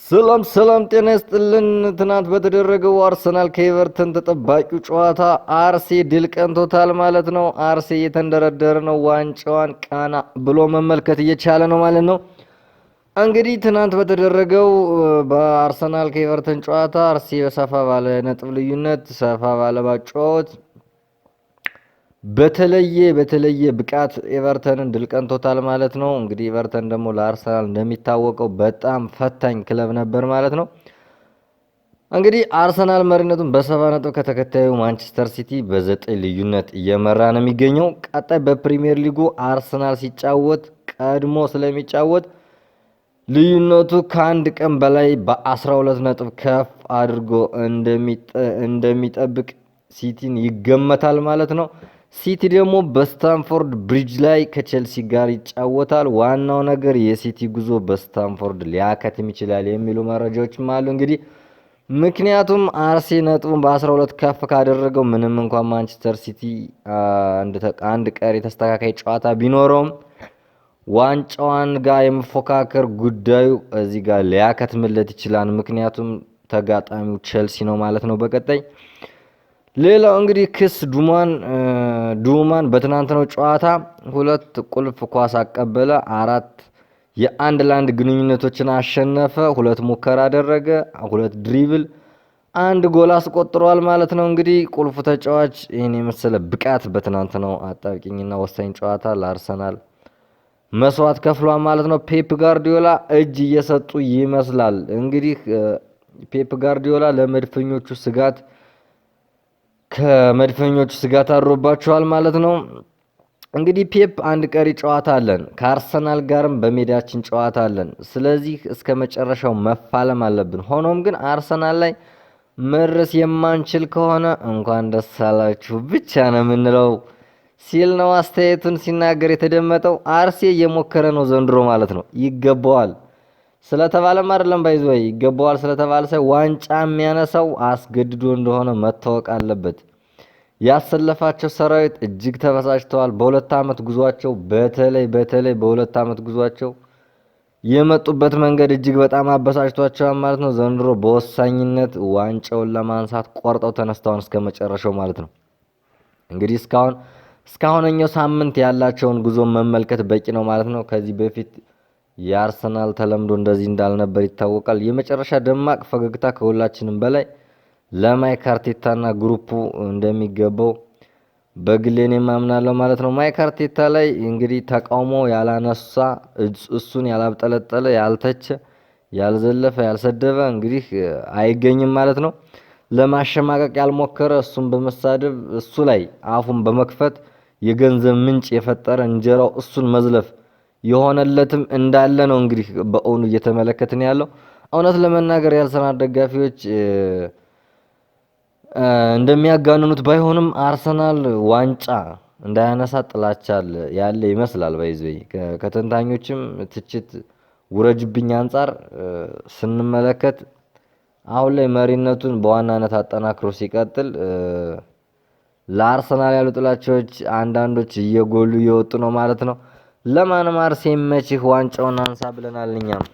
ሰላም ሰላም፣ ጤና ይስጥልን። ትናንት በተደረገው አርሰናል ከኤቨርተን ተጠባቂው ጨዋታ አርሴ ድል ቀንቶታል ማለት ነው። አርሴ እየተንደረደረ ነው፣ ዋንጫዋን ቀና ብሎ መመልከት እየቻለ ነው ማለት ነው። እንግዲህ ትናንት በተደረገው በአርሰናል ከኤቨርተን ጨዋታ አርሴ በሰፋ ባለ ነጥብ ልዩነት፣ ሰፋ ባለ ባጨዋወት፣ በተለየ ብቃት ኤቨርተንን ድል ቀንቶታል ማለት ነው። እንግዲህ ኤቨርተን ደግሞ ለአርሰናል እንደሚታወቀው በጣም ፈታኝ ክለብ ነበር ማለት ነው። እንግዲህ አርሰናል መሪነቱን በ7 ነጥብ ከተከታዩ ማንቸስተር ሲቲ በ9 ልዩነት እየመራ ነው የሚገኘው። ቀጣይ በፕሪሚየር ሊጉ አርሰናል ሲጫወት ቀድሞ ስለሚጫወት ልዩነቱ ከአንድ ቀን በላይ በ12 ነጥብ ከፍ አድርጎ እንደሚጠብቅ ሲቲን ይገመታል ማለት ነው። ሲቲ ደግሞ በስታንፎርድ ብሪጅ ላይ ከቼልሲ ጋር ይጫወታል። ዋናው ነገር የሲቲ ጉዞ በስታንፎርድ ሊያከትም ይችላል የሚሉ መረጃዎችም አሉ። እንግዲህ ምክንያቱም አርሴ ነጥቡን በ12 ከፍ ካደረገው፣ ምንም እንኳን ማንቸስተር ሲቲ አንድ ቀሪ ተስተካካይ ጨዋታ ቢኖረውም፣ ዋንጫዋን ጋር የመፎካከር ጉዳዩ እዚህ ጋር ሊያከትምለት ይችላል። ምክንያቱም ተጋጣሚው ቼልሲ ነው ማለት ነው በቀጣይ። ሌላው እንግዲህ ክስ ዱማን በትናንትናው ጨዋታ ሁለት ቁልፍ ኳስ አቀበለ፣ አራት የአንድ ለአንድ ግንኙነቶችን አሸነፈ፣ ሁለት ሙከራ አደረገ፣ ሁለት dribble፣ አንድ ጎል አስቆጥሯል ማለት ነው። እንግዲህ ቁልፉ ተጫዋች ይህን የመሰለ ብቃት በትናንትናው አጣብቂኝና ወሳኝ ጨዋታ ለአርሰናል መስዋዕት ከፍሏል ማለት ነው። ፔፕ ጋርዲዮላ እጅ እየሰጡ ይመስላል። እንግዲህ ፔፕ ጋርዲዮላ ለመድፈኞቹ ስጋት ከመድፈኞቹ ስጋት አድሮባቸዋል ማለት ነው። እንግዲህ ፔፕ አንድ ቀሪ ጨዋታ አለን፣ ከአርሰናል ጋርም በሜዳችን ጨዋታ አለን። ስለዚህ እስከ መጨረሻው መፋለም አለብን። ሆኖም ግን አርሰናል ላይ መድረስ የማንችል ከሆነ እንኳን ደስ አላችሁ ብቻ ነው የምንለው ሲል ነው አስተያየቱን ሲናገር የተደመጠው። አርሴ እየሞከረ ነው ዘንድሮ ማለት ነው። ይገባዋል ስለተባለም አይደለም፣ by the way፣ ይገባዋል ስለተባለ ሳይሆን ዋንጫ የሚያነሳው አስገድዶ እንደሆነ መታወቅ አለበት። ያሰለፋቸው ሰራዊት እጅግ ተበሳጭተዋል። በ2 ዓመት ጉዟቸው፣ በተለይ በተለይ በ2 ዓመት ጉዟቸው የመጡበት መንገድ እጅግ በጣም አበሳጭቷቸዋል ማለት ነው። ዘንድሮ በወሳኝነት ዋንጫውን ለማንሳት ቆርጠው ተነስተዋል እስከ መጨረሻው ማለት ነው። እንግዲህ እስካሁነኛው ሳምንት ያላቸውን ጉዞ መመልከት በቂ ነው ማለት ነው። ከዚህ በፊት የአርሰናል ተለምዶ እንደዚህ እንዳልነበር ይታወቃል። የመጨረሻ ደማቅ ፈገግታ ከሁላችንም በላይ ለማይክ አርቴታና ግሩፑ እንደሚገባው በግሌ እኔም አምናለሁ ማለት ነው። ማይክ አርቴታ ላይ እንግዲህ ተቃውሞ ያላነሳ፣ እሱን ያላብጠለጠለ፣ ያልተቸ፣ ያልዘለፈ፣ ያልሰደበ እንግዲህ አይገኝም ማለት ነው። ለማሸማቀቅ ያልሞከረ፣ እሱን በመሳደብ፣ እሱ ላይ አፉን በመክፈት የገንዘብ ምንጭ የፈጠረ፣ እንጀራው እሱን መዝለፍ የሆነለትም እንዳለ ነው እንግዲህ በእውኑ እየተመለከትን ያለው። እውነት ለመናገር የአርሰናል ደጋፊዎች እንደሚያጋንኑት ባይሆንም አርሰናል ዋንጫ እንዳያነሳ ጥላቻ ያለ ይመስላል። By the way፣ ከተንታኞችም ትችት ውረጅብኝ አንጻር ስንመለከት አሁን ላይ መሪነቱን በዋናነት አጠናክሮ ሲቀጥል ለአርሰናል ያሉ ጥላቻዎች አንዳንዶች እየጎሉ እየወጡ ነው ማለት ነው። ለማንም አርሴ ይመችህ፣ ዋንጫውን አንሳ ብለናል እኛም።